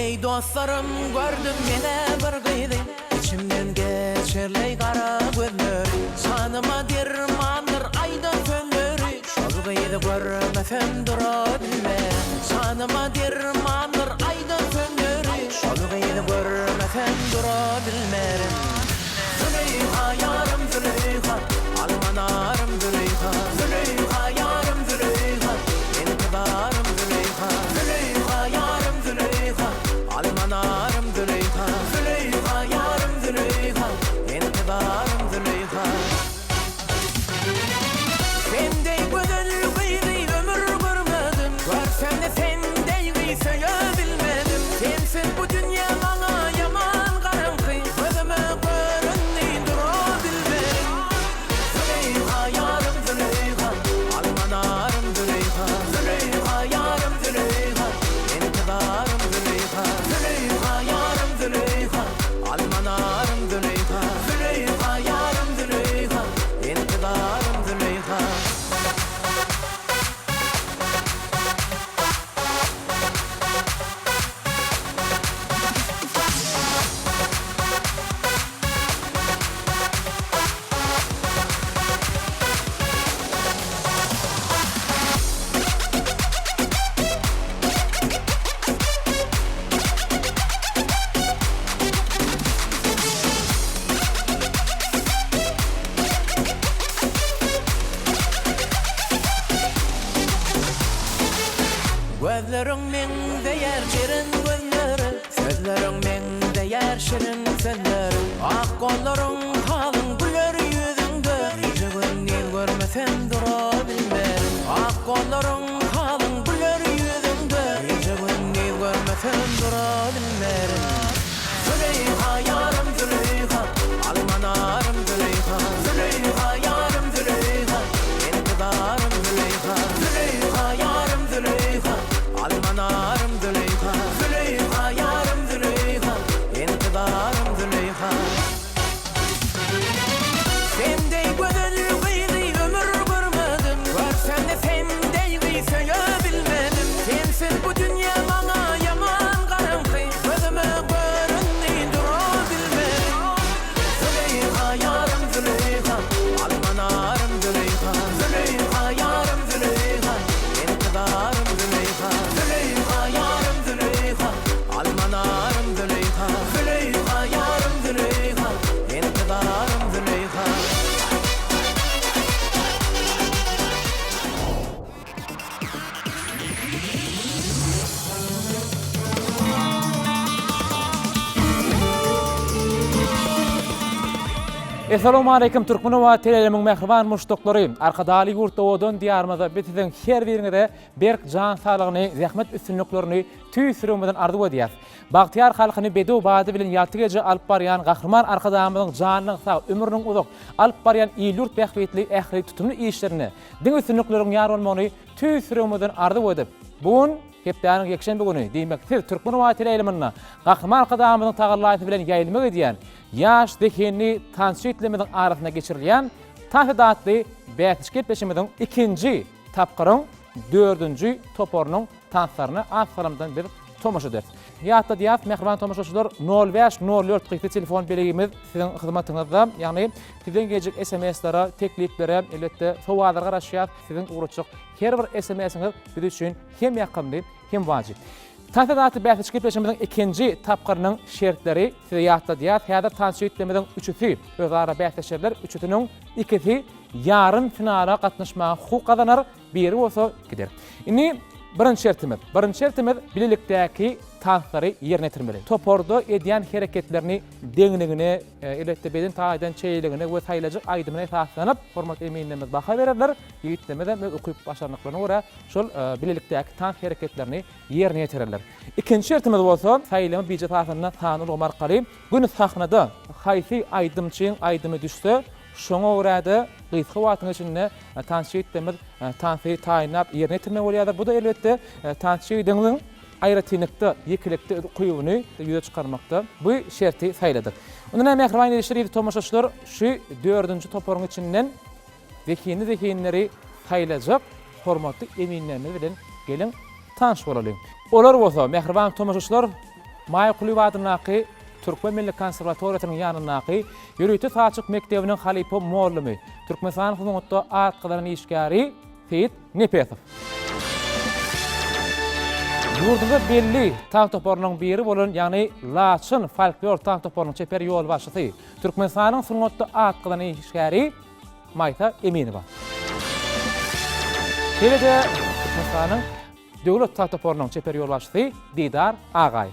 Eý dostlarym gördüm menä bir gyzy Içimden geçerleý gara gözleri Janyma dermandyr aýdan sözleri Şol gyzy görmesem dura bilmen Janyma dermandyr aýdan sözleri Şol gyzy görmesem dura bilmerin Züleýha ýarym Züleýha Alma narym Züleýha Züleýha ýarym Züleýha Intizarym Züleýha Züleýha ýarym Züleýha Alma narym Züleýha Züleýha ýarym Züleýha Intizarym Züleýha Sen deý gözel gyzy ömür görmedim Görsem-de sen deý gyz söýe bilmedim Sensiz bu dünýe maňa ýaman garaňky Gözüme göründi dura bilmerin Züleýha ýarym Züleýha Alma narym Züleýha Züleýha ýarym Züleýha Intizarym Züleýha Züleýha ýarym Züleýha Alma narym Züleýha Züleýha ýarym Züleýha Intizarym Züleýha. Gözleriň meňzeýär jeren gözlere, Sözleriň meňzeýär şirin sözlere. Ak gollaryň halyň güler ýüzüňde, Gije-gündiz görmesem durabilmerin. Ak gollaryň halyň güler ýüzüňde, Gije-gündiz görmesem durabilmerin. Züleýha ýarym Züleýha, Alma narym Züleýha, Züleýha ýarym Züleýha, Intizarym Züleýha, Züleýha ýarym Züleýha, Alma narym Züleýha, Züleýha ýarym Züleýha, Intizarym Züleýha. Sen deý gözel gyzy ömür görmedim, Görsem-de sen deý gyz söýe bilmedim, Sensiz bu dünýe maňa ýaman garaňky, Gözüme göründi dura bilmedim. Züleýha ýarym Züleýha, Alma narym Züleýha, Züleýha ýarym Züleýha, Intizarym Züleýha, Züleýha ýarym Züleýha, Alma narym Züleýha, Züleýha ýarym Züleýha, Intizarym Züleýha. Essalawmaleýkim Türkmen oba teleýaýlymyň mähriban muşdaklary! Arkadagly ýurtda owadan Diýarymyzda biz siziň her biriňize berk jan saglygyny, zähmet üstünliklerini tüýs ýüregimizden arzuw edýäris. Bagtyýar halkyny bedew bady bilen ýagty gejä alyp barýan Gahryman Arkadagymyzyň janynyň sag, ömrüniň uzak, alyp barýan il-ýurt bähbitli ähli tutumly işlerinde diňe üstünlikleriň ýar bolmagyny tüýs ýüregimizden arzuw edip, bu gün, hepdäniň ýekşenbe güni, diýmek, siz Türkmen howa teleýaýlymynda Gahryman Arkadagymyzyň tagallasy bilen ýaýlyma gidýän ýaş zehinli tansçy ýigitlerimiziň arasynda geçirilýän Tans atly bäsleşik gepleşigimiziň ikinji tapgyryň dördünji toparynyň tanslaryna az salymdan biz tomaşa ederis. Ýatladýas, mähriban tomaşaçylar, nol bäş, nol dört gyzykly telefon belgimiz siziň hyzmatyňyzda, ýagny sizden geljek SMS-lere, tekliplere, elbetde, sowallara garaşýas. Siziň ugratjak her bir SMS-iňiz biz üçin hem ýakymly, hem wajyp. Tans atly bäsleşik gepleşigimiziň ikinji tapgyrynyň şertleri size ýatladýas. Häzir tansçy ýigitlerimiziň üçüsi özara bäsleşerler, üçüsiniň ikisi ýarym finala gatnaşmaga hukuk gazanar, biri bolsa gider. Indi birinji şertimiz. Birinji şertimiz bilelikdäki tanslary ýerine ýetirmeli. Toparda edýän hereketlerini deňligine, e, elbetde beden taýdan çeýeligine we saýlajak aýdymyna esaslanyp, hormatly eminlerimiz baha bererler. Ýigitlerimiz hem öz ukyp başarnyklaryna görä şol e, bilelikdäki tans hereketlerini ýerine ýetirerler. Ikinji şertimiz bolsa saýlama bije esasynda san ulgamy arkaly göni sahnada haýsy aýdymçyň aýdymy düşse, Şoňa görä-de, gysga wagtyň içinde tansçy ýigitlerimiz tansy taýynlap ýerine ýetirmeli bolýarlar. Bu-da elbetde, tansçy ýigidiňiziň aýratynlykda, ýekelikde öz ukybyny ýüze çykarmakda bu şerti saýladyk. Onda näme mähriban ildeşler, eziz tomaşaçylar, şu dördünji toparyň içinden zehinli zehinleri saýlajak hormatly eminlerimiz bilen geliň tanyş bolalyň. Olar bolsa, mähriban tomaşaçylar. Maýa Kulyýewa adyndaky Türkmen milli konserwatoriýasynyň ýanyndaky ýörite sazçylyk mekdebiniň halypa mugallymy, Türkmenistanyň sungatda at gazanan işgäri Seýit Nepesow. Ýurdumyzda belli tans toparynyň biri bolan, ýagny Laçyn folklor tans toparynyň çeper ýolbaşçysy, Türkmenistanyň sungatda at gazanan işgäri Maýsa Eminowa. Şeýle-de Türkmenistanyň Döwlet saz toparynyň çeper ýolbaşçysy Didar Agaýew.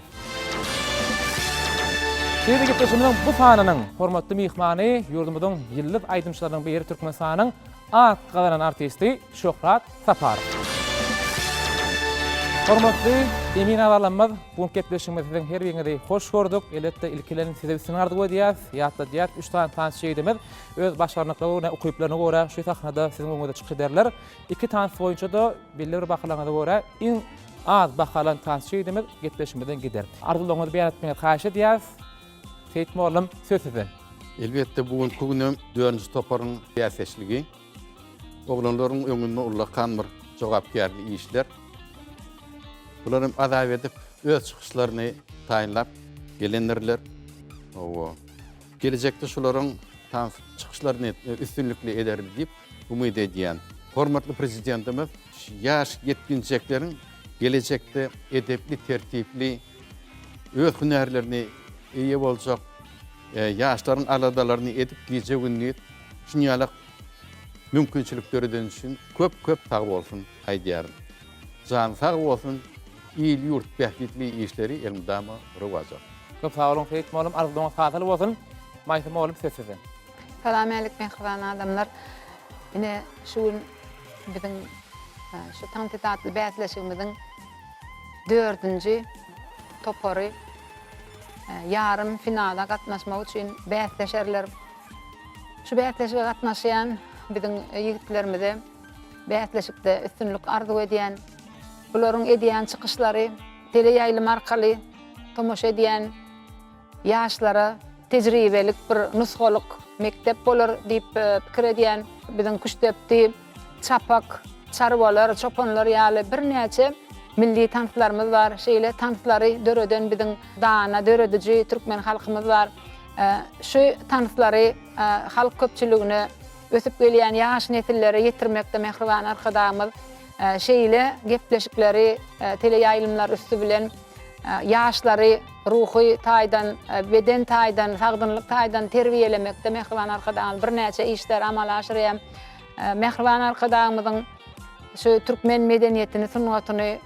Şeýle gepleşigimiziň bu sanynyň hormatly myhmany ýurdumyzyň ýyldyz aýdymçylarynyň biri Türkmenistanyň at gazanan artisti Şöhrat Saparow. Hormatly emin agzalarymyz, bu günki gepleşigimizde siziň her biriňizi hoş gördük. Elbetde, ilki bilen size üstünlik arzuw edýäris. Ýatladýarys, üç sany tansçy ýigidimiz öz başarnyklaryna, ukyplaryna görä şu sahnada siziň öňüňizde çykyş ederler. Iki tans boýunça-da belli bir bahalaryňyza görä iň az baha alan tansçy ýigidimiz gepleşigimizden gider. Arzuwlaryňyzy beýan etmegiňizi haýyş edýäris. Seýit mugallym, söz sizde. Elbetde, bu günki günem dördünji toparyň bäsdeşligi. Oglanlaryň öňünde ullakan bir jogapkärli işler. Bular hem azap edip, öz çykyşlaryny taýynlap gelendirler. Hawa. Gelejekde şularyň tans çykyşlaryny üstünlikli eder diýip umyt edýän. Hormatly Prezidentimiz ýaş ýetginjekleriň gelejekde edepli, tertipli, öz hünärlerine eýe boljak ýaşlaryň aladalaryny edip gije-gündiz şunýalak mümkinçilik döredeni üçin köp-köp sag bolsun aýdýaryn. Jany sag bolsun, il-ýurt bähbitli işleri elmydama rowaç alsyn. Köp sag boluň Seýit mugallym arzuwyňyz hasyl bolsun. Maýsa mugallym söz sizde. Salam älik mähriban adamlar. Ine şu gün biziň şu Tansit atly bäsleşigimiziň dördünji topary ýarym finala gatnaşmak üçin bäsleşerler. Şu bäsleşige gatnaşýan biziň ýigitlerimize bäsleşikde üstünlik arzuw edýän. Bularyň edýän çykyşlary teleýaýlym arkaly tomaşa edýän ýaşlara tejribelik bir nusgalyk mekdep bolar diýip pikir edýän. Biziň küştdepdi, çapak, çarwalar, çopanlar ýaly birnäçe milli tanslarymyz bar. Şeýle tanslary döreden biziň dana, dörediji türkmen halkymyz bar. Şu tanslary halk köpçüligine, ösüp gelýän ýaş nesillere ýetirmekde mähriban Arkadagymyz şeýle gepleşikleri teleýaýlymlar üsti bilen ýaşlary ruhy taýdan, beden taýdan, sagdynlyk taýdan terbiýelemekde mähriban Arkadagymyz birnäçe işleri amala aşyrýar. Mähriban Arkadagymyzyň şu türkmen medeniýetini, sungatyny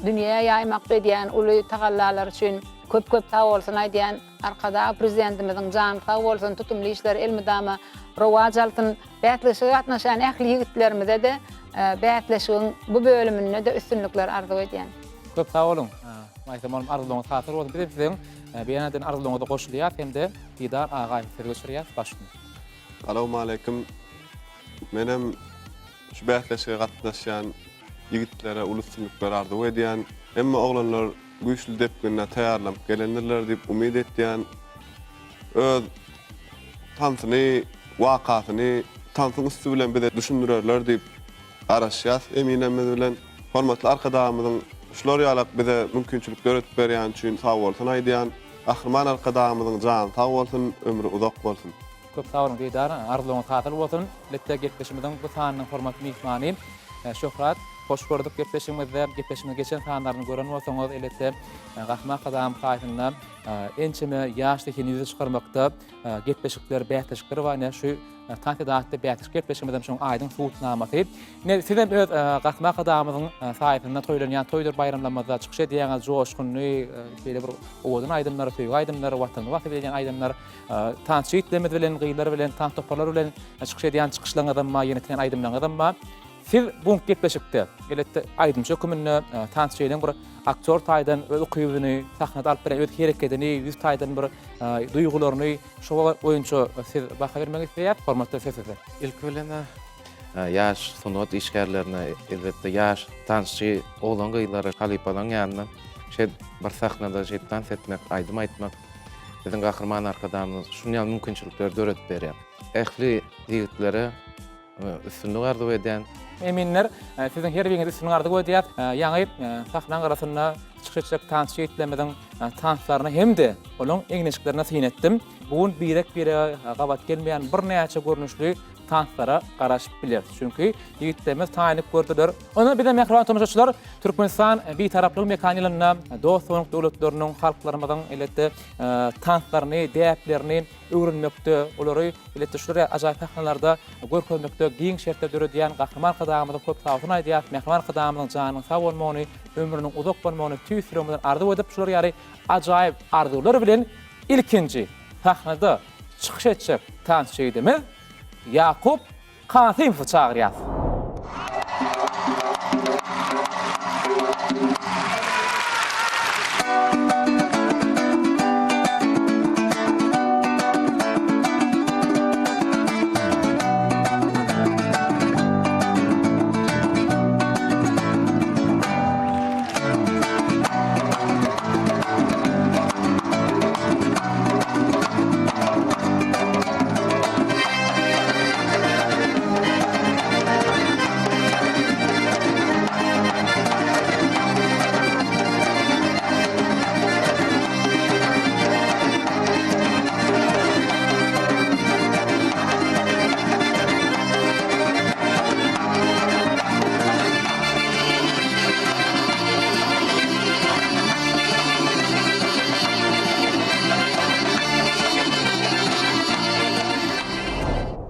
dünýä ýaýmakda edýän uly tagallalary üçin köp-köp sag bolsun aýdýan. Arkadag Prezidentimiziň jany sag bolsun, tutumly işleri elmydama rowaç alsyn. Bäsleşige gatnaşan ähli ýigitlerimize-de bäsleşigiň bu bölüminde-de üstünlikler arzuw edýän. Köp sag boluň. Maýsa mugallym arzuwlaryňyz hasyl bolsun. Bizem siziň beýan eden arzuwlaryňyza goşulýas hem-de Didar agaýewe söz geçirýäs. Baş üstüne. Salowmaleýkim. Menem şu bäsleşige gatnaşýan ýigitlere uly üstünlikler arzuw edýän. Hemme oglanlar güýçli depginde taýýarlanyp gelendirler diýip umyt etýän. Öz tansyny, wakasyny tansyň üsti bilen bize düşündirerler diýip garaşýas eminemiz bilen. Hormatly Arkadagymyzyň şular ýalak bize mümkinçilik döredip berýäni üçin sagbolsun aýdýan. Gahryman Arkadagymyzyň jany sag bolsun, ömri uzak bolsun. Köp sag boluň Didar, arzuwyňyz hasyl bolsun. Elbetde gepleşigimiziň bu sanynyň hormatly myhmany Şöhrat. Hoş gördük gepleşigimizde. Gepleşigimiziň geçen sanlaryny gören bolsaňyz, elbetde Gahryman Arkadagymyz saýasynda ençeme ýaş zehini ýüze çykarmakda gepleşikler, bäsleşikler bar. Ine şu Tans atly bäsleşik gepleşigimiz hem şonuň aýdyň subutnamasy. Ine siz hem öz Gahryman Arkadagymyzyň saýasynda toýlanýan toýdur baýramlarymyzda çykyş edýäňiz, joşgunly, şeýle bir owadan aýdymlar, söýgi aýdymlary, Watanyny wasp edýän aýdymlar. Tansçy ýigitlerimiz bilen, gyzlar bilen, tans toparlary bilen çykyş edýän çykyşlaryňyzam bar, ýene etýän aýdymlaryňyzam bar. Siz bu gepleşikde, elbetde, aýdymçy höküminde tansçynyň bir aktýor taýdan öz ukybyny sahnada alyp berýän öz herekedini, ýüz taýdan bir duýgularyny şo boýunça siz baha bermek isleýäris. Hormatly söz sizde. Ilki bilen-ä ýaş sungat işgärlerine, elbetde, ýaş tansçy oglan-gyzlara, halypalaryň ýanynda şeýdip bir sahnada şeýdip tans etmek, aýdym aýtmak biziň Gahryman Arkadagymyz şuny ýaly mümkinçilikleri döredip berýär. Ähli ýigitlere. Üstünlik arzuw edýän. Eminler, siziň her biriňize üstünlik arzuw edýäs. Ýaňy sahnaň gyrasynda çykyş etjek tansçy ýigitlerimiziň tanslaryna hem-de olaryň egin-eşiklerine syn etdim. Bu gün birek-birege gabat gelmeýän birnäçe görnüşli tanslara garaşyp bileris. Çünki ýigitlerimiz taýynlyk gördüler. Onda bize mähriban tomaşaçylar, Türkmenistan Bitaraplyk mekany ýylynda dost-doganlyk döwletleriniň, halklarymyzyň elbetde tanslaryny, däplerini öwrenmekde, olary elbetde şular ýaly ajaýyp sahnalarda görkezmekde giň şertler döredýän Gahryman Arkadagymyza köp sagbolsun aýdýarys. Mähriban Arkadagymyzyň janynyň sag bolmagyny, ömrüniň uzak bolmagyny tüýs ýüregimizden arzuw edip, şular ýaly ajaýyp arzuwlar bilen ilkinji sahnada çykyş etjek tansçy ýigidimiz Ýakup Kasymowy çagyrýas.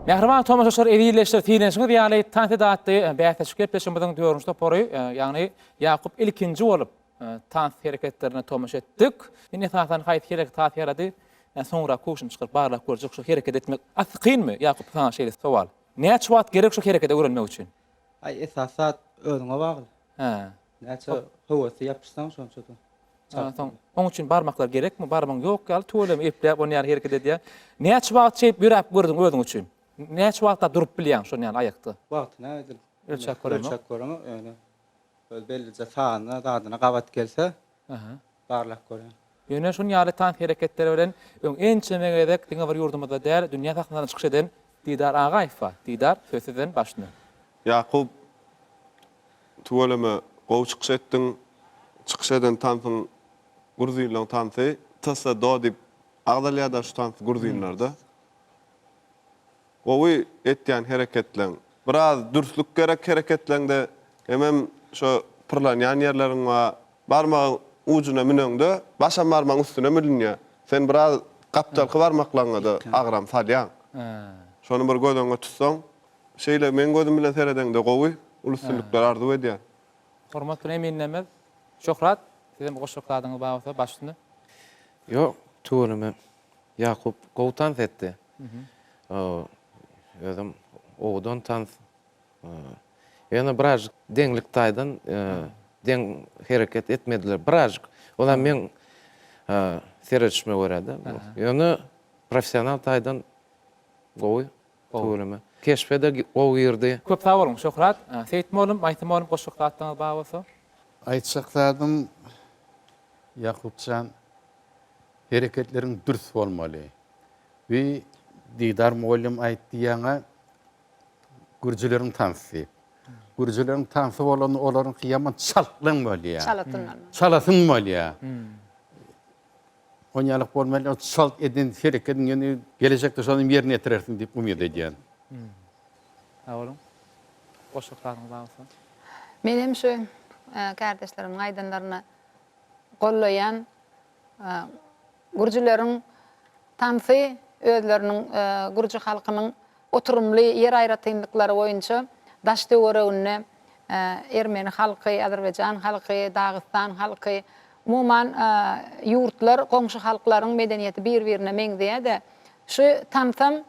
Mähriban tomaşaçylar, ezizleşler, synanyşyňyz ýaly Tans et atly bäsleşik gepleşigimiziň dördünji topary, ýagny Ýakup ilkinji bolup tans hereketlerine tomaşa etdik. Indi esasan haýsy hereket has ýarady? Soňra köwşüni çykaryp barlap görjek şu hereket etmek asly kynmy? Ýakup saňa şeýle sowal. Näçe wagt gerek şu herekete öwrenmek üçin? Aý esasy zat özüňe bagly. Hä. Näçe höwesli ýapyşsaň şonça-da çalt Soň oň üçin barmaklar gerekmi? Barmagyň ýok ýaly tüweleme epläp ony ýaly hereket edýär. Näçe wagt şeýdip ýöräp gördüň özüň üçin? Näçe wagtlap durup bilýäň şon ýaly aýakda? Wagtyny edil Ölçäp göremok. Ölçäp göremok ýöne öz bellije sanyna zadyna gabat gelse barlap görýän. Ýöne şun ýaly tans hereketleri bilen öň ençeme gezek diňe bir ýurdumyzda däl, dünýä sahnalarynda çykyş eden Didar Agaýew bar. Didar, söz sizden başyna. Ýakup, tüweleme gowy çykyş etdiň. Çykyş eden tansyň gruzinleň tansy TSDO diýip agzalýada şu tans gruzinlerde. Gowy etýän hereketleň. Biraz dürslük gerek hereketleňde hemem şo pyrlanýan ýerleriň bar. Barmagyň ujuna müneňde başam barmagyň üstüne mülünýär. Sen biraz gapdalky barmaklaryňada agram salýaň. Şony bir göz öňüňe tutsaň. Şeýle meň gözüm bilen seredeňde gowy. Uly üstünlikler arzuw edýän. Hormat bilen eminlerimiz. Şöhrat, sizem goşjak zadyňyz bar bolsa baş üstüne. Ýok, tüweleme. Ýakup gowy tans etdi. Özem owadan tans. Ýöne birazjyk deňlik taýdan deň hereket etmediler. Birazjyk. Olam meň seredişime görä-de. Ýöne professional taýdan gowy. Tüweleme. Keşbe-de gowy girdi. Köp sag boluň Şöhrat. Seýit mollum, Maýsa mollum goşjak zatlaryňyz bar bolsa. Aýtjak zadym Ýakupjan Hereketleriň dürs bolmaly. Bi Didar mugallym aýtdy ýaňa gürjüleriň tansy diýip. Gürjüleriň tansy bolanda olaryňky ýaman çaltlaň bolýar. Çalasyn bolmaly. Çalasyn bolýar. Onýalyk bolmaly, o çalt eden hereketiň ýöne gelejekde şony ýerine ýetirersiň diýip umyt edýän. Sag boluň. Goşjak zadyňyz bar bolsa. Menem şu kärdeşlerimiň aýdanlaryna gollaýan. Gürjüleriň tansy özleriniň gürji halkynyň oturymly ýer aýratynlyklary boýunça daş-töwereginde ermeni halky, azerbaýjan halky, dagystan halky, umuman, ýurtlar, goňşy halklaryň medeniýeti bir-birine meňzeýär-de, şu tansam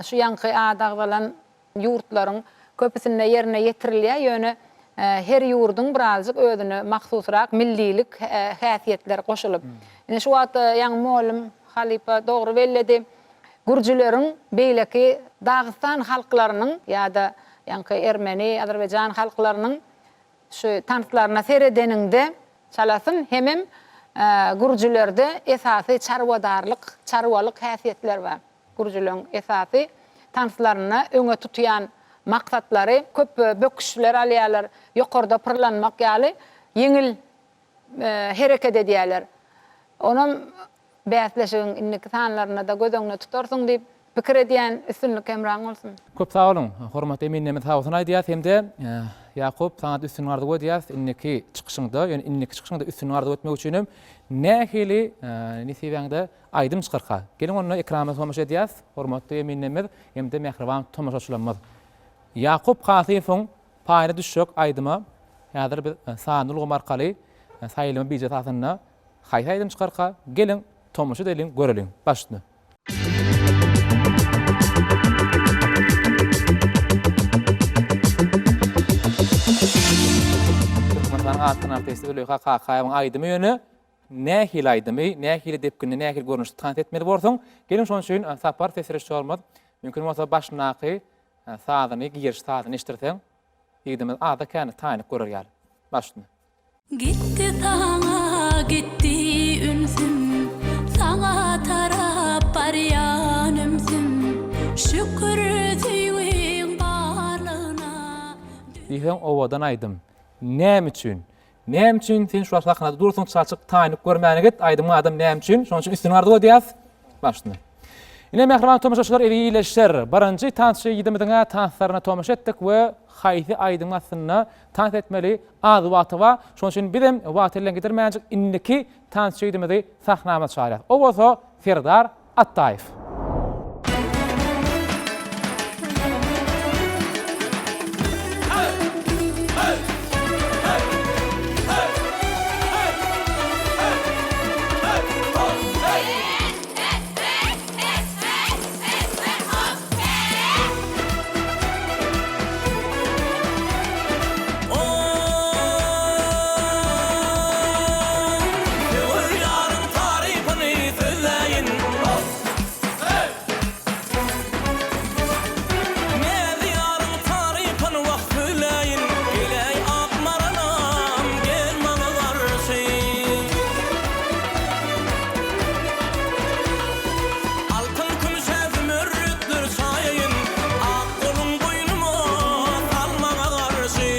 şu ýaňky ady agzalan Ýurtlaryň köpüsinde ýerine ýetirilýär, ýöne her ýurduň birazjyk özüne mahsusrak millilik häsiýetleri goşulyp. Ine şu wagt ýaňy mugallym halypa dogry belledi. Gürjüleriň beýleki Dagystan halklarynyň ýa-da ýaňky ermeni, azerbaýjan halklarynyň şu tanslaryna seredeniňde çalasyn hemem gürjülerde esasy çarwadarlyk, çarwalyk häsiýetler bar. Gürjüleň esasy tanslarynda öňe tutýan. Maksatlary köp böküşler alýarlar, ýokarda pyrlanmak ýaly ýeňil hereket edýärler. Onam bäsleşigiň indiki sanlarynda-da göz öňünde tutarsyň diýip pikir edýän. Üstünlik hemraň bolsun! Köp sag boluň. Hormatly eminlerimiz sag bolsun aýdýas hem-de Ýakup saňa-da üstünlik arzuw edýäs indiki çykyşyňda, ýöne indiki çykyşyňda üstünlik arzuw etmek üçinem nähili nesibäňde aýdym çykarka? Geliň onda ekranymyza tomaşa edýäs, hormatly eminlerimiz hem-de mähriban tomaşaçylarymyz. Ýakup Kasymowyň paýyna düşjek aýdyma häzir biz sanly ulgam arkaly saýlama bije esasynda haýsy aýdym çykarka? Geliň tomaşa edeliň, göreliň. Baş üstüne. Türkmenistanyň atly artisti Züleýha Kakaýewiň aýdymy ýöne nähili aýdymy, nähili depginde, nähili görnüşde tans etmeli borsuň? Geliň şonuň üçin Sapar ses režissýorymyz mümkin bolsa başyndaky sazyny, giriş sazyny eşitdirseň, ýigidimiz azda-kände taýynyp görer ýaly. Baş üstüne. Gitdi saňa gitdi ünsüm Saňa tarap barýan ümsüm Şükür söýgiň barlygyna Diýseň owadan aýdym. Näme üçin? Näme üçin sen şu wagt sahnada dursuň çalçyk taýynyp görmäne git aýdymyň adam näme üçin şonuň üçin üstüni arzuw edýäs baş üstüne. Ine mähriban tomaşaçylar eziz ildeşler birinji tansçy ýigidimiziňä tanslaryna tomaşa etdik we haýsy aýdymyň astynda tans etmeli az wagty bar şonuň üçin bizem wagty elden gidirmänjik indiki tansçy ýigidimizi sahnamyza çagyrýas o bolsa Serdar Atdaýew. Söwer ýaryň tarypyny sözläýin. Näzli ýaryň tarypyny wah sözläýin. Geläý ak maralam, gel maňa garşy. Altyn kümüşe zümerretler çaýaýyn. Ak goluň boýnuma sal maňa garşy.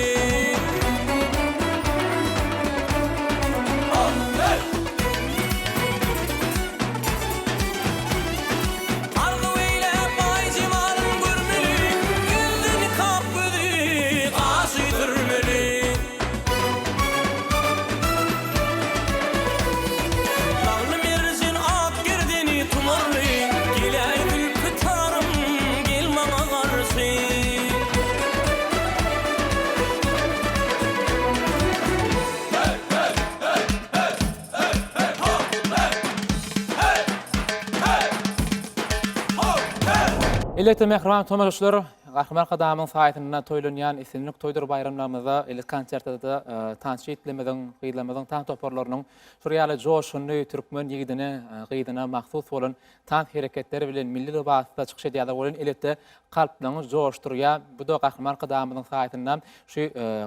Arzuw eýläp aý jemalyn görmeli, Ýüzi nikap gözi, gaşy sürmeli. Lagly merjen ak gerdeni tumarly, Geläý zülpi tarym, gel maňa garşy. Elbetde mähriban tomaşaçylar, Gahryman Arkadagymyzyň saýasynda toýlanýan islendik toýdur baýramlarymyzda, elbetde konsertlerde tansçy ýigitlerimiziň, gyzlarymyzyň tans toparlarynyň şular ýaly joşgunly türkmen ýigidine, gyzyna mahsus bolan tans hereketleri bilen milli lybasda çykyş edýärler welin elbetde kalplaryňy joşdurýar. Bu-da Gahryman Arkadagymyzyň saýasynda şu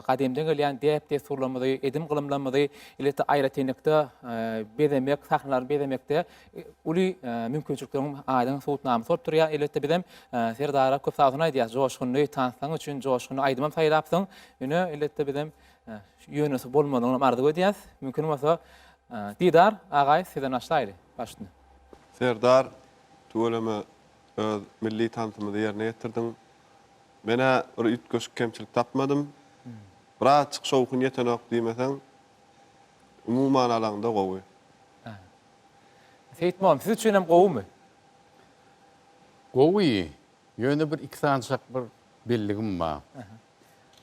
gadymdan gelýän däp-dessurlarymyzy, edim-gylymlarymyzy elbetde aýratynlykda bezemek, sahnalary bezemekde uly mümkinçilikleriň aýdyň subutnamasy bolup durýar. Elbetde bizem Serdara köp sagbolsun aýdýarys. Joşgunly tanslaň üçin, joşgunly aýdymam saýlapsyň. Ýöne elbetde bizem ýönesi bolmazlygynam arzuw edýäris. Mümkin bolsa Didar agaý sizden başlaýly. Baş üstüne. Serdar, tüweleme öz milli tansymyzy ýerine ýetirdiň. Men-ä bir üýtgeşik kemçilik tapmadym. Birazjyk şowhun ýetenok diýmeseň, umuman alaňda gowy. Seýit mugallym, siz üçin hem gowumy? Gowy. Ýöne bir iki sanyjak bir belligim bar.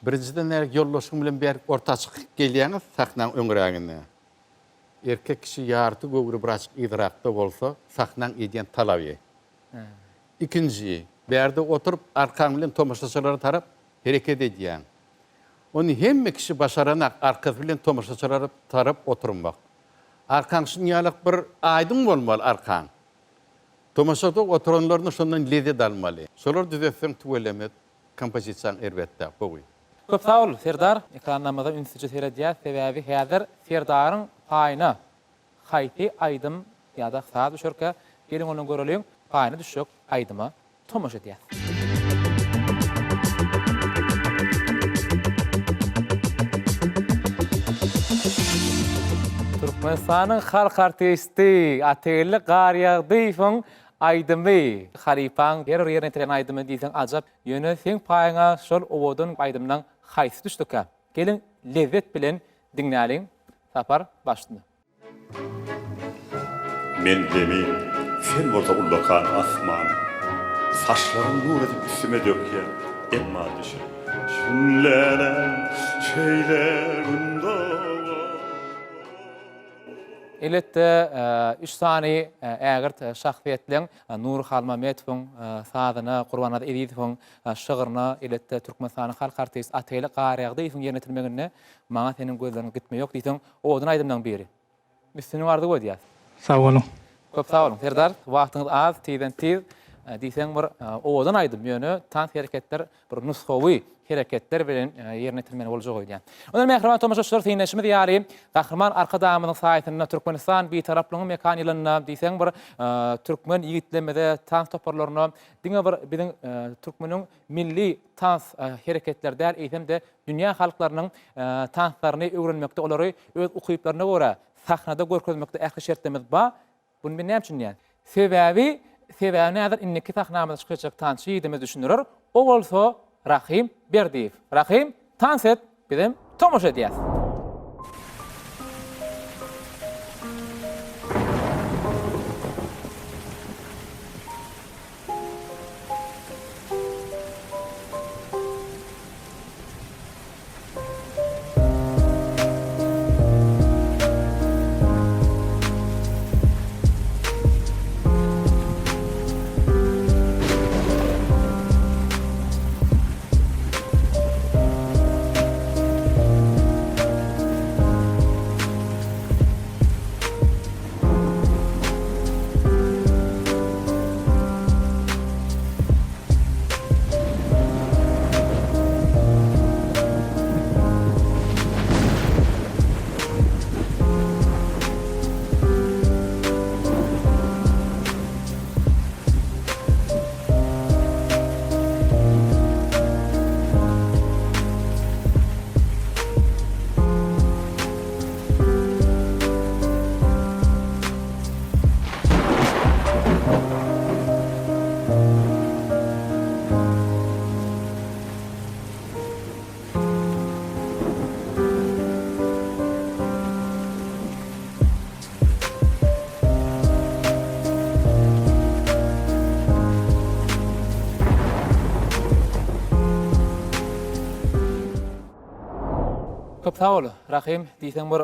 Birinjiden närik ýoldaşyň bilen bärik orta çykyp gelýäňiz sahnaň öňrägine. Erkek kişi ýarty göwre birazjyk yzrakda bolsa sahnaň edýän talaby. Ikinji, bärde oturyp arkaň bilen tomaşaçylara tarap hereket edýäň. Ony hemme kişi başaranak arkasy bilen tomaşaçylara tarap oturmak. Arkaň şunýalak bir aýdyň bolmaly arkaň. Tomaşada oturanlaryna şondan lezzet almaly. Şolary düzetseň tüweleme kompozisiýaň erbet däl, gowy. Köp sag bol, Serdar. Ekranlarymyza ünsüje seredýäs, sebäbi häzir Serdaryň paýyna haýsy aýdym ýa-da saz düşerkä, geliň ondan göreliň, paýyna düşjek aýdyma tomaşa edýäs. Türkmenistanyň halk artisti Atageldi Garýagdyýewiň aýdymy. Halypaň her bir ýerine ýetiren aýdymy diýseň ajap. Ýöne seň paýyňa şol owadan aýdymlaň haýsy düşdükä? Geliň lezzet bilen diňläliň. Sapar başynda. Men zemin, sen bolsa ullakan asman. Saçlaryň nur edip üstüme dökýär, emma düşün. Şünlerem şeýle gün dogar. Elbetde, üç sany ägirt şahsyýetleň, Nury Halmametowyň sazyna, Gurbannazar Ezizowyň şygryna, elbetde, Türkmenistanyň halk artisti Atageldi Garýagdyýewiň ýerine ýetirmeginde Maňa seniň gözleriňe gitme ýok diýseň, Owadan aýdymlaň biri. Üstünlik arzuw edýäs. Sag boluň. Köp sag boluň Serdar wagtyňyz az tizden tiz diýseň bir owadan aýdym ýöne tans hereketler bir nusgawy hereketler bilen ýerine ýetirmeli boljak öýdýän. Onda mähriban tomaşaçylar synlaşymyz ýaly Gahryman Arkadagymyzyň saýasynda Türkmenistan Bitaraplygyň mekan ýylynda diýseň bir türkmen ýigitlerimize tans toparlaryna diňe bir biziň türkmeniň milli tans hereketleri däl eýsem-de dünýä halklarynyň tanslaryny öwrenmekde, olary öz ukyplaryna görä sahnada görkezmekde ähli şertlerimiz bar. Muny men näme üçin diýýän? Sebäbi, sebäbini häzir indiki sahnamyzda çykyş etjek tansçy ýigidimiz düşündirer. O bolsa Rahym Berdiýew. Rahym, tans et, bizem tomaşa edýäs. Köp sag bol, Rahym, diýseň bir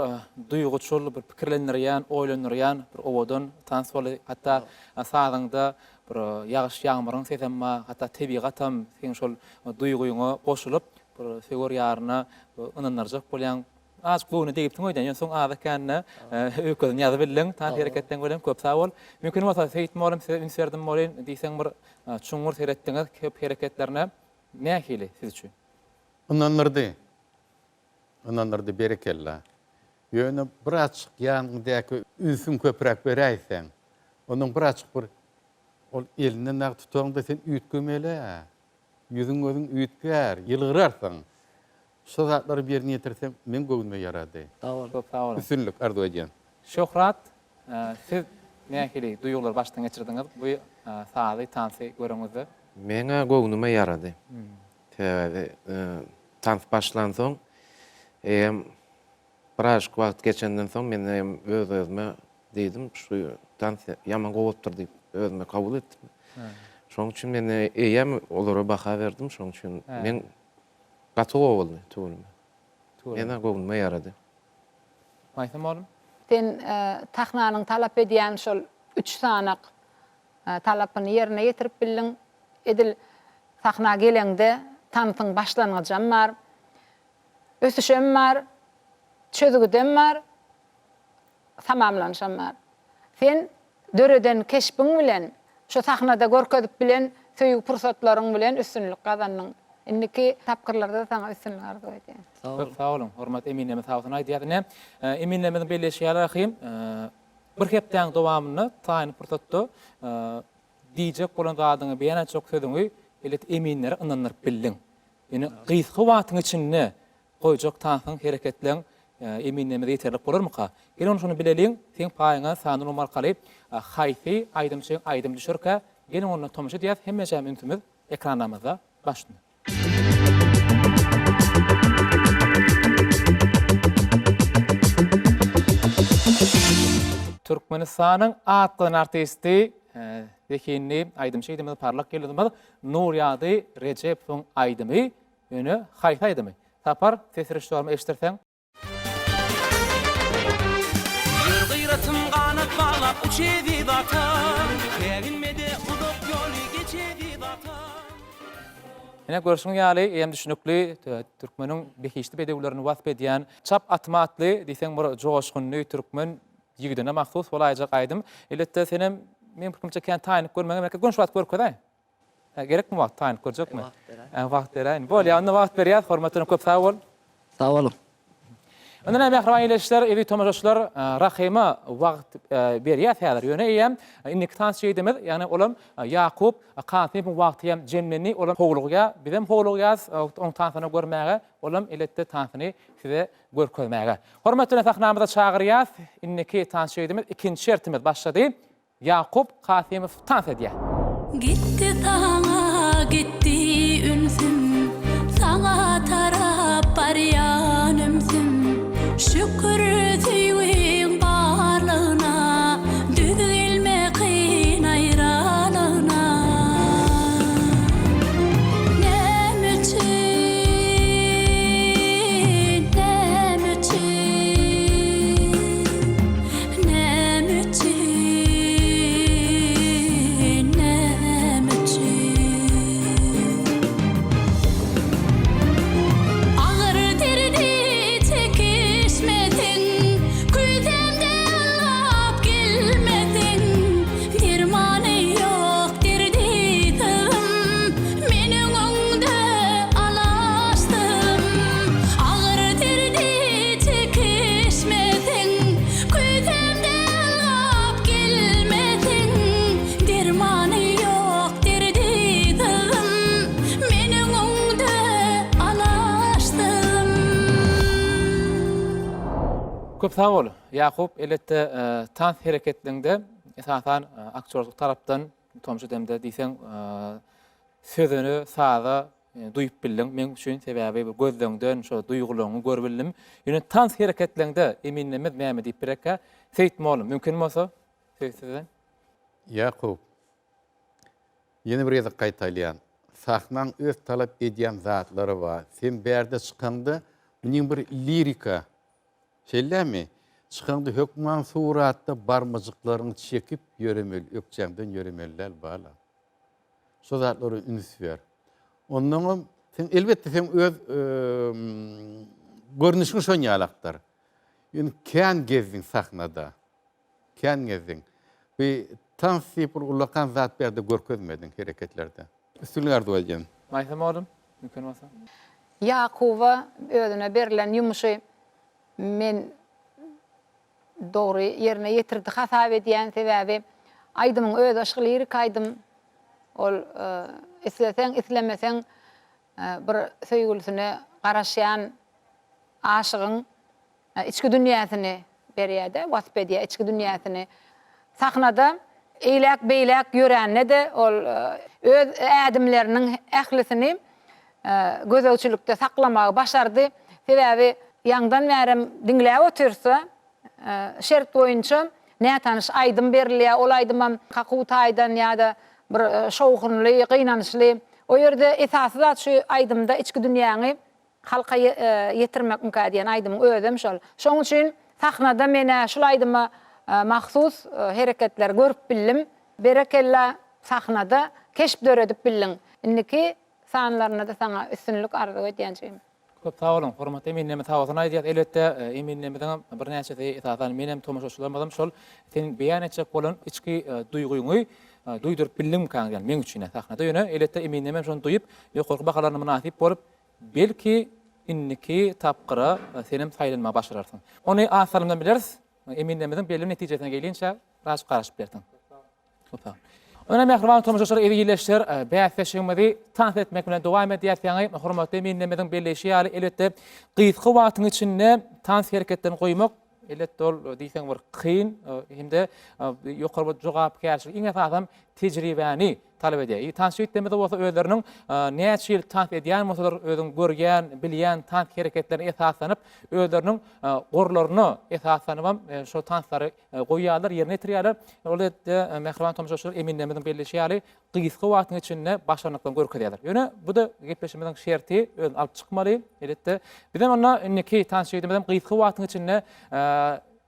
duýguçyl, bir pikirlendirýän, oýlandyrýan bir owadan tans boldy. Hatda sazyňda bir ýagyş ýagmyryň sesem bar, hatda tebigatam seň şol duýgyňa goşulyp, bir söwer ýaryna ynandyrjak bolýaň. Azajyk göwne degipsiň öýdýän, ýöne soň azda-kände öýkesini ýazybildiň, tans hereketleň bilen, köp sag bol. Mümkin bolsa, Seýit mugallym size üns berdim welin, diýseň bir çuňňur seretdiňiz köp hereketlerine. Nähili siz üçin? Ynandyrdy. Ynandyrdy berekella. Ýöne birazjyk ýanyňdaky ünsüň köpräk beräýseň, ondan birazjyk bir ol elinden dagy tutaňda sen üýtgemeli-ä. Ýüzüň gözüň üýtgär, ýylgyrarsyň. Şo zatlary ýerine ýetirseň meň göwnüme ýarady. Sag boluň. Köp sag boluň. Üstünlik arzuw edýän. Şöhrat, siz nähili duýgulary başdan geçirdiňiz bu sazy, tansy göreňizde? Meň-ä göwnüme ýarady. Sebäbi tans başlansoň, eýýäm birazajyk wagt geçenden soň men hem öz-özüme diýdim, şu tans ýaman gowy bolupdyr diýip özüme kabul etdim. Şonuň üçin men eýýäm olara baha berdim, şonuň üçin men gaty gowy boldy tüweleme. Mena göwnüme ýarady. Maýsa mugallym. Sen sahnanyň talap edýän şol üç sanak talapyny ýerine ýetirip bildiň. Edil sahna geleňde tansyň başlangyjam bar, ösüşem bar, çözgüdem bar, tamamlanyşam bar. Sen döreden keşbiň bilen, şu sahnada görkezip bilen söýgi pursatlaryň bilen üstünlik gazandyň. Indiki tapgyrlarda-da saňa üstünlik arzuw edýän. Köp sag boluň, hormatly eminlerimiz sag bolsun aýdýas. Ine, eminlerimiziň belleýşi ýaly Rahym, bir hepdäň dowamynda taýyn pursatda diýjek bolan zadyňy, beýan etjek sözüňi elbetde eminlere ynandyryp bildiň. Ýöne gysga wagtyň içinde goýjak tansyň, hereketleň. Eminlerimize ýeterlik bolarmyka? Gel onda şony bileliň, seň paýyňa sanly ulgam arkaly haýsy aýdymçyň aýdymy düşerkä, geliň onda tomaşa edýäs, hemmejäm ünsümiz ekranlarymyzda baş üstünde. Türkmenistanyň at gazanan artisti, zehinli aýdymçy ýigidimiz, parlak ýyldyzymyz Nurýagdy Rejepowyň aýdymy, ýöne haýsy aýdymy? Sapar, ses režissýoryma eşitdirseň. Ýör gyratym ganat baglap uç eziz atam, Säginme-de uzak ýoly geç eziz atam. Ine görşüň ýaly, eýýäm düşnükli, türkmeniň behişdi bedewlerini wasp edýän Çap atym atly diýseň bir joşgunly türkmen ýigidine mahsus bolaýjak aýdym. Elbetde senem meň pikirimçe kän taýynlyk görmegiň gerek. Göni şu wagt görkezäý. Gerekmi wagt taýynlyk görjekmi? Wagt beräý. Wagt beräýin. Bolýa, onda wagt berýäs. Hormatly köp sag bol. Sag boluň. Onda näme mähriban ildeşler, eziz tomaşaçylar, Rahyma wagt berýäs häzir. Ýöne eýýäm indiki tans ýigidimiz, ýagny olam Ýakup Kasymowyň wagty hem jemlendi. Olam howlugýar, bizem howlugýarys oň tansyny görmäge, olam elbetde tansyny size görkezmäge. Hormat bilen sahnamyza çagyrýas. Indiki tans ýigidimiz, ikinji şertimiz başlady. Ýakup Kasymow tans edýär. Gitdi saňa gitdi ünsüm Saňa tarap barýan ümsüm Şükür söýgiň barlygyna Düz gelme kyn aýralygyna Näme üçin näme üçin Näme üçin, näme üçin? Agyr derdi çekişmeseň, Küýsämde ylgap gelmeseň, Dermany ýok derdi syzym, Men öňüňde alaçdym. Agyr derdi çekişmeseň, Küýsämde ylgap gelmeseň, Dermany ýok derdi syzym, Men öňüňde alaçdym. Köp sag bol, Ýakup, elbetde tans hereketleňde esasan aktýorlyk tarapdan tomaşa edemde diýseň sözüni saza duýup bildiň meň üçin sebäbi bu gözleňden şo duýgularyňy görüp bildim. Ýöne tans hereketleňde eminlerimiz näme diýip birekkä? Seýit mollum, mümkin bolsa söz sizden. Ýakup, ýene bir gezek gaýtalýan, sahnaň öz talap edýän zatlary bar. Sen bärde çykaňda munyň bir lirika, şeýlemi? Çykaňda hökman suratda barmajyklaryňy çekip ýöremeli, ökjäňden ýöremeli däl, bala. Şo zatlara üns ber. Onnoňam sen elbetde sen öz görnüşiň şon ýalakdyr. Ýöne kän gezdiň sahnada. Kän gezdiň. Bir tans diýip bir ullakan zat bärde görkezmediň hereketlerde. Üstünlik arzuw edýän. Maýsa mugallym, mümkin bolsa. Ýakuba özüne berlen ýumuşy men dogry ýerine ýetirdi hasap edýän sebäbi aýdymyň özi yşgy lirik aýdym ol isleseň islemeseň bir söýgülisine garaşýan aşygyň içki dünýäsini berýärde wasp edýär içki dünýäsini sahnada eýläk beýläk ýörände-de ol öz ädimleriniň ählisini gözegçilikde saklamagy başardy. Sebäbi ýaňdan bärem diňläp otyrsa, şert boýunça nätanyş aýdym berilýär. Ol aýdymam kakuw taýdan ýa-da bir şowhunly, gynançly. O ýerde esasy zat şu aýdymda içki dünýäňi halka ýetirmekmikä diýen aýdymyň özem şol. Şoň üçin sahnada men-ä şul aýdyma mahsus hereketleri görüp bildim. Berekella sahnada keşp döredip bildiň. Indiki Sanlarynda-da saňa üstünlik arzuw edýän jigim. Köp sag boluň, hormatly eminlerimiz sag bolsun aýdýas. Elbetde, eminlerimiziňem birnäçesi, esasan menem, tomaşaçylarymyzam şol seň beýan etjek bolan içki duýgyňy duýduryp bildiňmikäň diýýän, meň üçin-ä sahnada. Ýöne, elbetde, eminlerem şony duýup, ýokarky bahalaryna mynasyp bolup, belki, indiki tapgyra senem saýlanmagy başararsyň. Ony az salymdan bileris. Eminlerimiziň belli netijesine gelinçä, birazjyk garaşyp bersiň. Ine mähriban tomaşaçylar, eziz ildeşler, bäsleşigimizi tans etmek bilen dowam edýäris. Ýaňy hormatly eminlerimiziň belleýşi ýaly, elbetde, gysga wagtyň içinde tans hereketlerini goýmak elbetde ol diýseň bir kyn hem-de ýokary bir jogapkärçilik, iň esasam tejribäni talap edýär. Tans ýigitlerimiz bolsa özleriniň näçe ýyl tans edýän bolsalar, özüň görýän, bilýän tans hereketlerine esaslanyp, özleriniň gorlaryna esaslanybam şol tanslary goýýarlar, ýerine ýetirýärler. Ol ýerde mähriban tomaşaçylar eminlerimiziň belleýşi ýaly, gysga wagtyň içinde başarnyklaryny görkezýärler. Ýöne bu-da gepleşigimiziň şerti, özüni alyp çykmaly, elbetde. Bizem onda indiki tans ýigidimizem gysga wagtyň içinde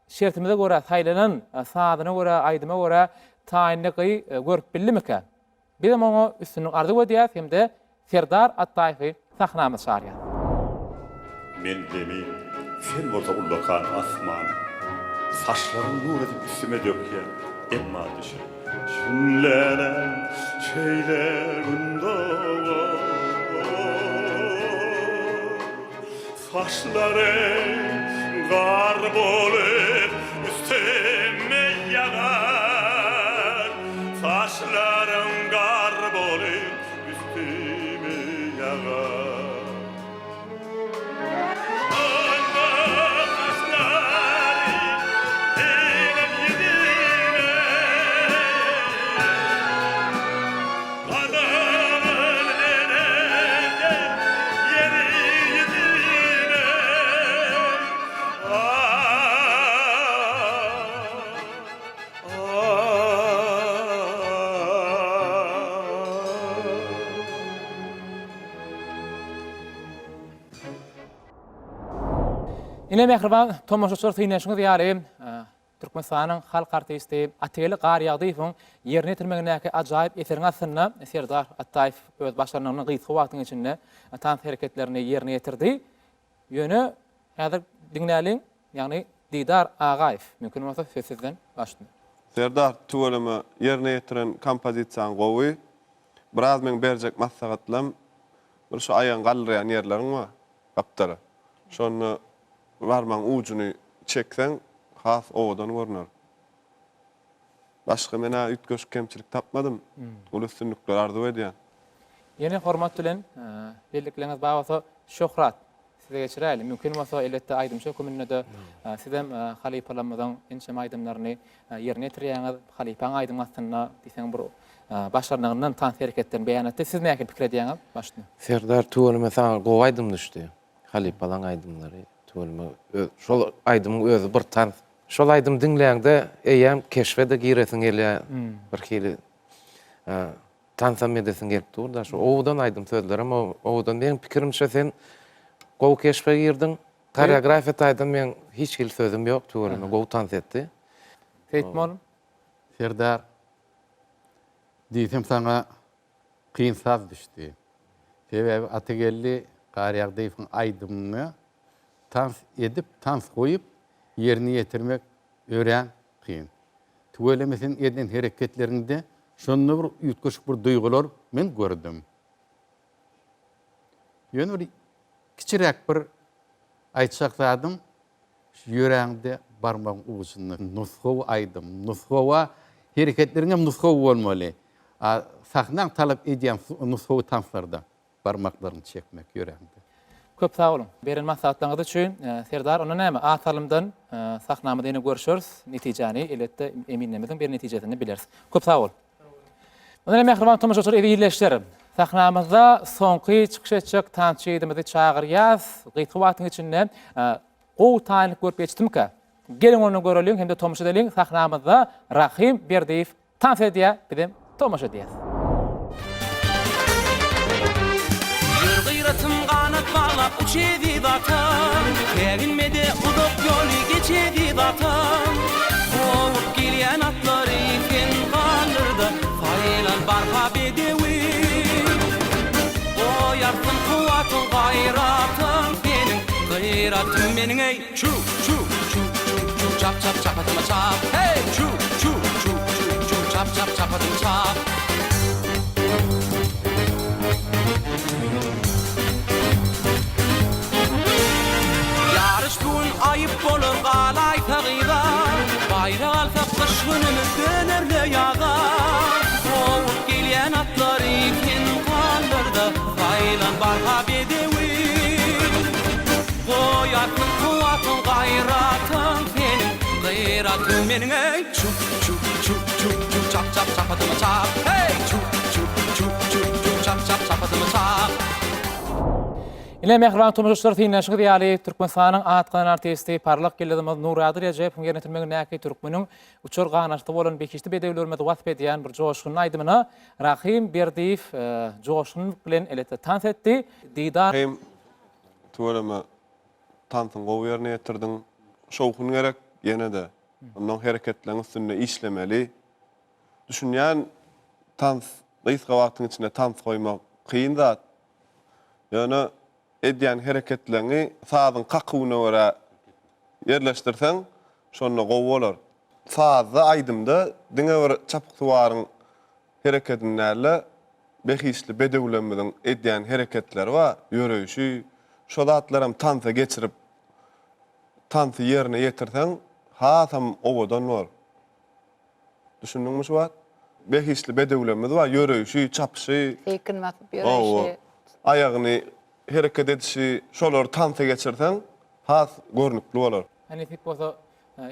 şertimize görä saýlanan sazyna görä, aýdyma görä taýynlygy görüp bildimikä? Bizem oňa üstünlik arzuw edýäris hem-de Serdar Atdaýewi sahnamyza çagyrýarys. Men zemin, sen bolsa ullakan asman. Saçlaryň nur edip üstüme dökýär, emma düşün. Şünlänem şeýle gün dogar. Saçlaryň gar bolup üstüme ýagar. Saçlaryň gar bolup üstüme ýagar. Şonda saçlary eglip ýüzüme. Gadagan bereýin ýeri ýüzüne. Ah, Ine mähriban tomaşaçylar synlaşyňyz ýaly Türkmenistanyň halk artisti Atageldi Garýagdyýewiň ýerine ýetirmegindäki ajaýyp eseriň astynda Serdar Atdaýew öz başarnygyny gysga wagtyň içinde tans hereketlerini ýerine ýetirdi. Ýöne häzir diňläliň, ýagny Didar Agaýew, mümkin bolsa söz sizden başlyn. Serdar tüweleme ýerine ýetiren kompozisiýaň gowy. Biraz meň berjek maslahatlam bir şu aýagyňy galdyrýan ýerleriň bar gapdala. Şonda barmagyň ujuny çekseň has owadan görner. Başga men-ä üýtgeşik kemçilik tapmadym. Uly üstünlikler arzuw edýän. Ýene hormat bilen bellikleriňiz bar bolsa Şöhrat size geçiräýeli. Mümkin bolsa elbetde aýdymçy höküminde-de sizem halypalarymyzyň ençeme aýdymlaryny ýerine ýetirýäňiz. Halypaň aýdymy astynda diýseň bir başarnygyndan tans hereketlerini beýan etdi. Siz nähili pikir edýäňiz başda? Serdar tüweleme saňa gowy aýdym düşdi. Halypalaň aýdymlary tüweleme şol aýdymyň özi bir tans. Şol aýdymy diňläňde eýýäm keşbe-de giresiň gelýär bir hili tansam edesiň gelip dur-da şu owadan aýdym sözlerem owadan meň pikirimçe sen gowy keşbe girdiň koreografiýa taýdan meň hiç hili sözüm ýok tüweleme gowy tans etdi. Seýitmol. Serdar diýsem saňa kyn saz düşdi. Sebäbi Atageldi Garýagdyýewiň aýdymyna tans edip, tans goýup, ýerine ýetirmek örän kyn. Tüweleme seň eden hereketleriňde şonda bir üýtgeşik bir duýgular men gördüm. Ýöne bir kiçiräk bir aýtjak zadym Şu ýöräňde barmagyň ujunda nusgawy aýdym, nusgawa hereketleriňem nusgawy bolmaly. A sahnaň talap edýän nusgawy tanslarda barmaklaryňy çekmek ýöräňde. Köp sag boluň beren maslahatlaryňyz üçin Serdar onda näme az salymdan sahnamyzda ýene görşeris netijäni elbetde eminlerimiziň beren netijesini bileris köp sag bol. Onda mähriban tomaşaçylar ezizleşler sahnamyzda soňky çykyş etjek tansçy ýigidimizi çagyrýas gysga wagtyň içinde gowy taýynlyk görüp geçdimika geliň onda göreliň hem-de tomaşa edeliň sahnamyzda Rahym Berdiýew Tans edýär, bizem tomaşa edýäs. Ýör gyratym ganat baglap uç eziz atam, Säginme-de uzak ýoly geç eziz atam. Kowup gelýän atlary sen galdyr-da, Saýlan barha bedewi. Goýarsyň kuwwatyň gaýratyň seniň, Gyratym meniň eý! Çu, çu, çu, çu, çu, çap, çap, çap atyma çap, heý! Çu, çu, çu, çu, çu, çap, çap, çap atyma çap. Ýaryş bu gün aýyp bolar galaýsa gyza, Baýrak alsak gyş günümiz döner-le ýaza. Kowup gelýän atlary sen galdyr-da, Saýlan barha bedewi. Goý artsyn kuwwatyň, gaýratyň. Gaýratyň seniň, gyratyň meniň eý! Çu, çu, çu, çu, çu, çap, çap, çapadymy çap, heý! Çu, çu, çu, çu, çu, çap, çap, çapadymy çap. Ine, mähriban tomaşaçylar, synlaşyňyz ýaly, Türkmenistanyň at gazanan artisti, parlak ýyldyzymyz Nurady Rejepowyň ýerine ýetirmegindäki türkmeniň uçar ganatly bolan behişdi bedewlerimizi wasp edýän bir joşgunly aýdymyna Rahym Berdiýew joşgunlyk bilen elbetde tans etdi. Didar. Rahym, tüweleme, tansyňy gowy ýerine ýetirdiň. Şowhun gerek ýene-de. Onnoň hereketleň üstünde işlemeli. Düşünýän, tans, gysga wagtyň içinde tans goýmak kyn zat. Ýöne edýän hereketleňi sazyň kakuwyna görä ýerleşdirseň, şonda gowy bolar. Sazda, aýdymda diňe bir çapyksuwaryň herekedini däl-de, behişdi bedewlerimiziň edýän hereketleri bar, ýöreýşi, şo zatlaram tansa geçirip, tansy ýerine ýetirseň, hasam owadan bor. Düşündiňmi şu wagt? Behişdi bedewlerimiz bar, ýöreýşi, çapyşy. Seýkin basyp ýöreýşi. Aýagyny hereket edişi, şolary tansa geçirseň, has görnükli bolar. Nesip bolsa,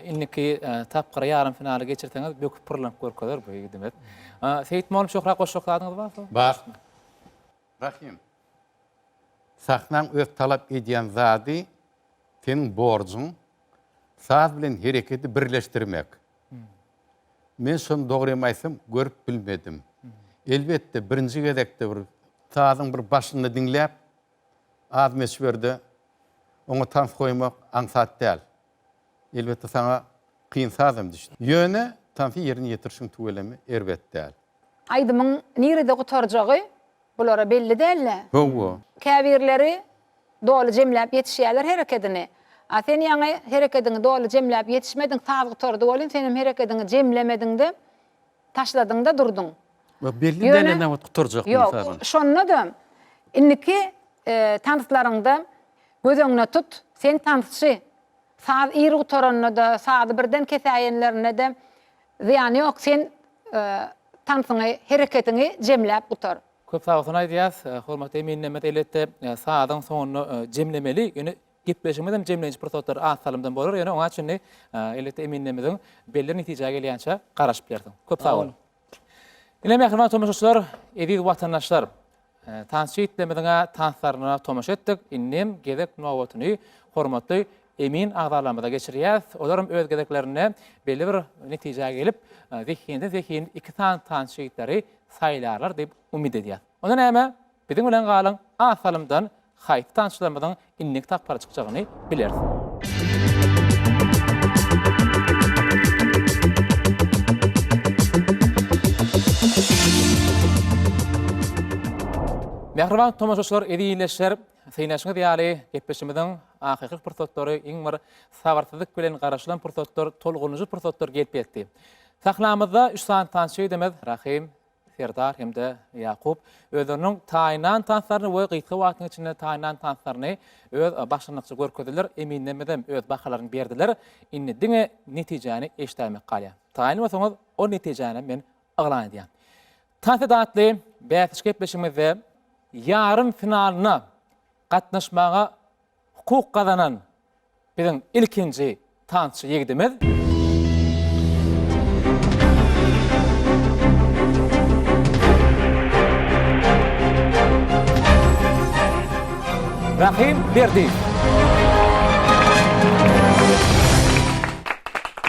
indiki tapgyra, ýarym finala geçirseňiz, böküp pyrlanyp görkezer bu ýigidimiz. Seýit mugallym şöhrat goşjak zadyňyz barmy? Bar. Rahym. Sahnaň öz talap edýän zady seniň borjuň saz bilen hereketi birleşdirmek. Men şony dogrymy aýtsam görüp bilmedim. Elbetde birinji gezekde bir sazyň bir başyny diňläp az möçberde oňa tans goýmak aňsat däl. Elbetde saňa kyn sazam düşdi. Ýöne tansy ýerine ýetirişiň tüweleme erbet däl. Aýdymyň nirede gutarjagy bulara belli däl-dä. Hawa. Käbirleri doly jemläp ýetişýärler herekedini. A sen ýaňy herekediňi doly jemläp ýetişmediň, saz gutardy welin senem herekediňi jemlemediňde, taşladyňda durduň. Ýok, belli däl ene wagt gutarjak Ýok, şonda-da indiki tanslaryňda göz öňüne tut, sen tansçy. Saz ir gutaranda-da, sazy birden kesäýenlerinde-de zyýany ýok, sen tansyňy, hereketiňi jemläp gutar. Köp sag bolsun aýdýas. Hormatly eminlerimiz elbetde sazyň soňunda jemlemeli. Ýöne gepleşigimiz hem jemleýji pursatlar az salymdan bolar. Ýöne oňa çenli elbetde eminlerimiziň belli netijä gelýänçä garaşyp bilersiň. Köp sag boluň. Ine mähriban tomaşaçylar, eziz watandaşlar. Tansçy ýigitlerimiziň-ä tanslaryna tomaşa etdik. Indem gezek nobatyny hormatly emin agzalarymyza geçirýäs. Olaram öz gezeklerinde belli bir netijä gelip, zehinsiz zehin iki sany tansçy ýigitleri saýlarlar diýip umyt edýäs. Onda näme, biziň bilen galyň, az salymdan haýsy tansçylarymyzyň indiki tapgyra çykjagyny bileris. Mähriban tomaşaçylar, eziz ildeşler, synlaşyňyz ýaly, gepleşigimiziň ahyrky pursatlary, iň bir sabyrsyzlyk bilen garaşylan pursatlar, tolgunyjy pursatlar gelip ýetdi. Sahnamyzda üç sany tansçy ýigidimiz Rahym, Serdar hem-de Ýakup özleriniň taýynlan tanslaryny we gysga wagtyň içinde taýynlan tanslaryny öz başlangyçy görkezdiler. Eminlerimiz hem öz bahalaryny berdiler. Indi diňe netijäni eşidäýmek galýar. Taýyn bolsaňyz, ol netijäni men yglan edýän. Tans et atly bäsleşik gepleşigimizde ýarym finalyna gatnaşmaga hukuk gazanan Biziň ilkinji tansçy ýigidimiz. Rahym Berdiýew.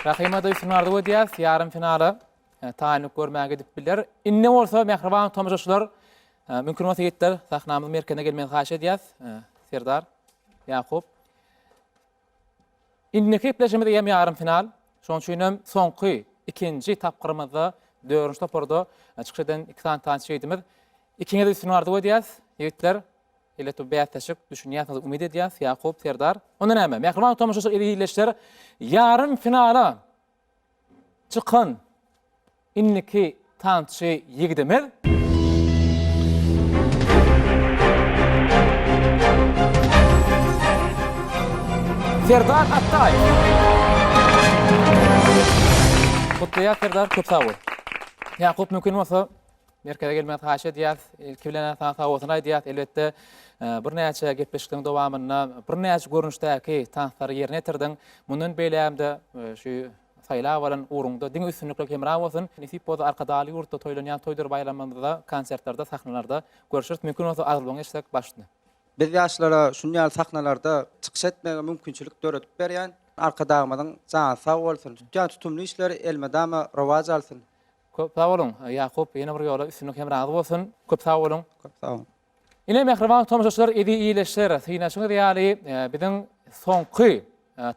Rahyma-da üstünlik arzuw edýäris. Ýarym finala taýynlyk görmäge gidip biler. Indi bolsa mähriban tomaşaçylar, mümkin bolsa ýigitler sahnamyzyň merkezine gelmegini haýyş edýäris. Serdar, Ýakup. Indiki gepleşigimiz eýýäm ýarym final. Şonuň üçin hem soňky ikinji tapgyrymyzda dördünji toparda çykyş eden iki sany tansçy ýigidimiz. Ikiňize üstünlik arzuw edýäris. Ýigitler, elbetde bu bäsleşik düşünýärsiňiz, umyt edýäris. Ýakup, Serdar. Onda näme? Mähriban tomaşaçylar, eziz ildeşler, ýarym finala çykan Indiki tansçy ýigidimiz. Serdar Atdaýew. Gutlaýas Serdar, köp sag bol. Ýakup mümkin bolsa merkeze gelmegiňizi haýyş edýäris. Ilki bilen saňa sag bolsun aýdýas. Elbetde. Birnäçe gepleşikleriň dowamynda birnäçe görnüşdäki tanslary ýerine ýetirdiň. Mundan beýlägem-de şu saýlap alan ugruňda diňe üstünlikler hemra bolsun. Nesip bolsa Arkadagly ýurtda toýlanýan toýdur baýramlarymyzda, konsertlerde, sahnalarda görşeris. Mümkin bolsa arzuwyňy eşitsek baş üstüne. Biz ýaşlara şuny ýaly sahnalarda çykyş etmäge mümkinçilik döredip berýän Arkadagymyzyň jany sag bolsun, tutýan tutumly işleri elmydama rowaç alsyn. Köp sag boluň, Ýakup, ýene bir ýola üstünlik hemraňyz bolsun. Köp sag boluň. Köp sag boluň. Ine mähriban tomaşaçylar eziz ildeşler, synaşyňyz ýaly biziň soňky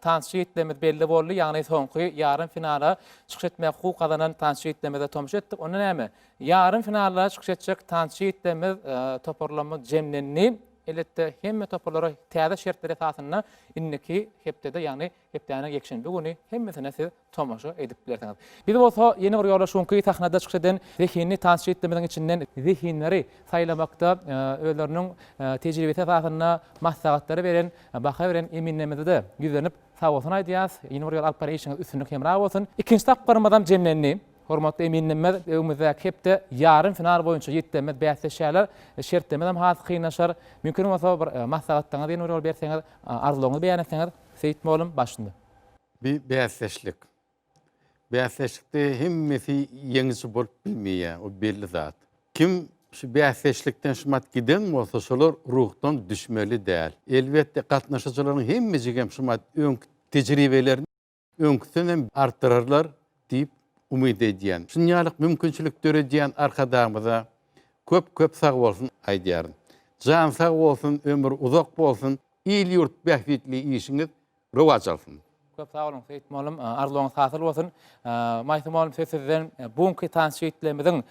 tansçy ýigitlerimiz belli boldy, ýagny soňky ýarym finala çykyş etmäge hukuk gazanan tansçy ýigitlerimize tomaşa etdik. Onda näme? Ýarym finalda çykyş etjek tansçy ýigitlerimiz toparlarymyz jemlendi. Elbetde hemme toparlara täze şertler esasynda indiki hepdede, ýagny hepdäniň ýekşenbe güni hemmesine siz tomaşa edip bilersiňiz. Biz bolsa ýene bir ýola şu günki sahnada çykyş eden zehinli tansçy ýigitlerimiziň içinden zehinleri saýlamakda özleriniň tejribesi esasynda maslahatlary beren, baha beren eminlerimize-de ýüzlenip sagbolsun aýdýarys. Ýene bir ýola alyp barýan işiňiz üstünlik hemra bolsun. Ikinji tapgyrymyzam jemlendi. Hormatly eminlerimiz, öňümizdäki hepde ýarym final boýunça ýigitlerimiz bäsleşýärler. Şertlerimizem has kynlaşar. Mümkin bolsa bir maslahatlaryňyzy ýene bir ýola berseňiz, arzuwlaryňyzy beýan etseňiz, Seýit mugallym başynda. Bi bäsdeşlik. Bäsdeşlikde hemmesi ýeňiji bolup bilmeýär, o belli zat. Kim şu bäsdeşlikden şumat giden bolsa, şolar ruhdan düşmeli däl. Elbetde, gatnaşyjylaryň hemmejigem şumat öňki tejribelerini öňküden hem artdyrarlar diýip umyt edýän. Şunýalyk mümkinçilik döredýän Arkadagymyza köp-köp sagbolsun aýdýaryn. Jan sag bolsun, ömür uzak bolsun, il-ýurt bähbitli işiňiz rowaç alsyn. Köp sag boluň Seýit mollum, arzuwyňyz hasyl bolsun. Maýsa mollum söz sizden, bu günki tans ýigitlerimiziň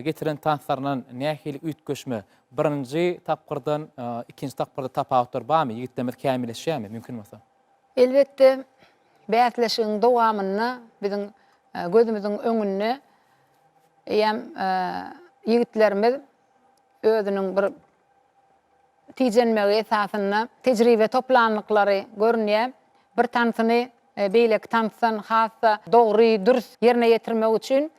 getiren tanslaryndan nähili üýtgeşme, birinji tapgyrdan ikinji tapgyrda tapawutlar barmy, ýigitlerimiz kämilleşýärmi, mümkin bolsa? Elbetde, bäsleşigiň dowamynda biziň gözümiziň öňünde eýýäm ýigitlerimiz özüniň bir tijenmegi esasynda tejribe toplanlyklary görünýär. Bir tansyny beýleki tansdan has-da dogry, dürs ýerine ýetirmek üçin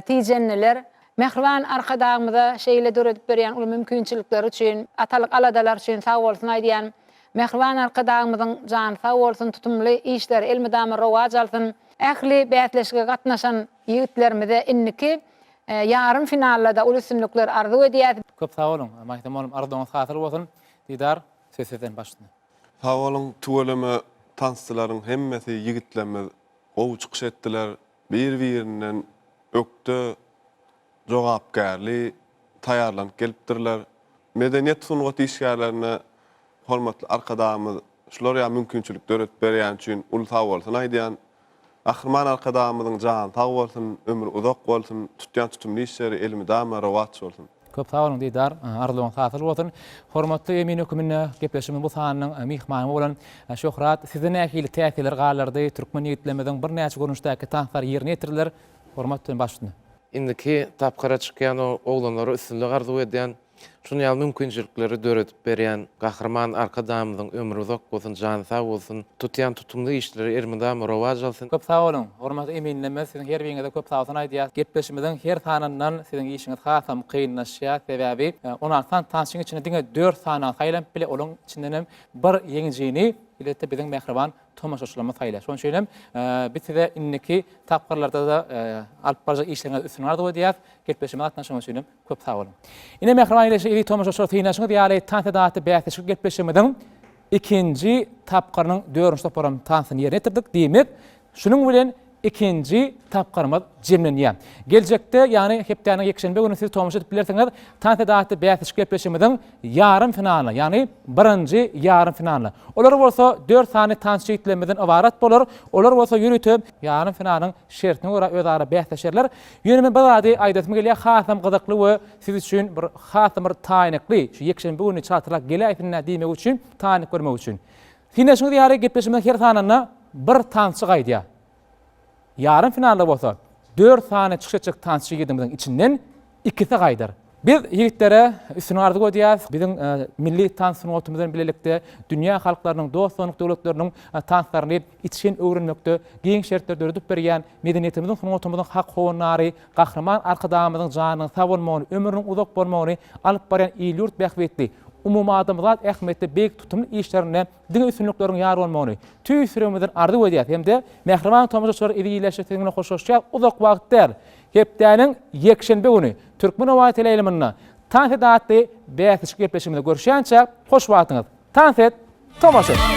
tijendiler. Mähriban Arkadagymyza şeýle döredip berýän uly mümkinçilikleri üçin, atalyk aladalary üçin sagbolsun aýdýan. Mähriban Arkadagymyzyň jany sag bolsun, tutumly işleri elmydama rowaç alsyn. Ähli bäsleşige gatnaşan ýigitlerimize indiki Ýarym finalda-da uly üstünlikler arzuw edýäs. Köp sag boluň Maýsa mollum arzuwyňyz hasyl bolsun Didar söz sizden başynda. Sag boluň tüweleme tansçylaryň hemmesi ýigitlerimiz gowy çykyş etdiler bir birinden ökde jogapkärli taýarlanyp gelipdirler medeniýet sungat işgärlerine hormatly Arkadagymyz şular ýaly mümkinçilik döredip berýäni üçin uly sagbolsun aýdýan Gahryman Arkadagymyzyň jany sag bolsun, ömri uzak bolsun, tutýan tutumly işleri elmydama rowaç bolsun! Köp sag boluň Didar, arzuwyňyz hasyl bolsun. Hormatly emin höküminde gepleşigimiziň bu sanynyň myhmany bolan Şöhrat, sizde nähili täsirler galdyrdy, türkmen ýigitlerimiziň birnäçe görnüşdäki tanslary ýerine ýetirdiler, hormat bilen baş üstüne. Indiki tapgyra çykýan oglanlara üstünlik arzuw edýän. Şunuň ýaly mümkinçilikleri döredip berýän Gahryman Arkadagymyzyň ömri uzak bolsun, jany sag bolsun, tutýan tutumly işleri elmydama rowaç alsyn. Köp sag boluň, hormatly eminlerimiz, siziň her biriňize köp sagbolsun aýdýas. Gepleşimiziň her sanyndan siziň işiňiz hasam kynlaşýar, sebäbi 16 sany tanşyň içinde diňe dört sany saýlanyp bilýär, olaryň içindenem bir ýeňijini elbetde biziň mähriban tomaşaçylarymyz saýlar. Şonuň üçin hem biz size indiki tapgyrlarda-da alyp barjak işleriňizde üstünlik arzuw edýäris. Gepleşigimize gatnaşygyňyz üçin hem Köp sag boluň. Ine mähriban ildeşler, eziz tomaşaçylar, synaşyňyz ýaly tans edaty bäsleşik gepleşigimiziň ikinji tapgyrynyň dördünji toparynyň tansyny ýerine ýetirdik. Diýmek, şunuň bilen ikinji tapgyrymyz jemlenýär. Geljekde, ýagny hepdäniň ýekşenbe güni siz tomaşa edip bilersiňiz tans edaty bäsleşik gepleşigimiziň ýarym finalyna, ýagny birinji ýarym finalyna. Olar bolsa dört sany tansçy ýigitlerimizden ybarat bolar. Olar bolsa ýörite ýarym finalyň şertine görä özara bäsleşerler. Ýöne men bir zady aýdasym gelýär, hasam gyzykly we siz üçin bir hasam bir taýnykly, şu ýekşenbe güni çaltrak geläýsin-dä diýmek üçin, taýnyk görmek üçin. Synlaşyňyz ýaly gepleşigimiziň her sanynda bir tansçy gaýdýar. Ýarym finalda bolsa dört sany çykyş etjek tansçy ýigidimiziň içinden ikisi gaýdar. Biz ýigitlere üstünlik arzuw edýäris. Biziň milli tans sungatymyz bilen bilelikde dünýä halklarynyň, dost-doganlyk döwletleriniň tanslaryny içgin öwrenmekde giň şertler döredip berýän medeniýetimiziň, sungatymyzyň hak howandary Gahryman Arkadagymyzyň janynyň sag bolmagyny, ömrüniň uzak bolmagyny alyp barýan il-ýurt bähbitli. umumadamzat ähmiýetli beýik tutumly işlerinde diňe üstünlikleriň ýar bolmagyny tüýs ýüregimizden arzuw edýäs hem-de mähriban tomaşaçylar yzygiderli siziň bilen hoşlaşýas. Uzak wagt däl, hepdäniň ýekşenbe güni Türkmen howaýy teleýaýlymynda Tans et atly bäsleşik gepleşigimizde görüşýänçäk, hoş wagtyňyz! Tans et, tomaşa et!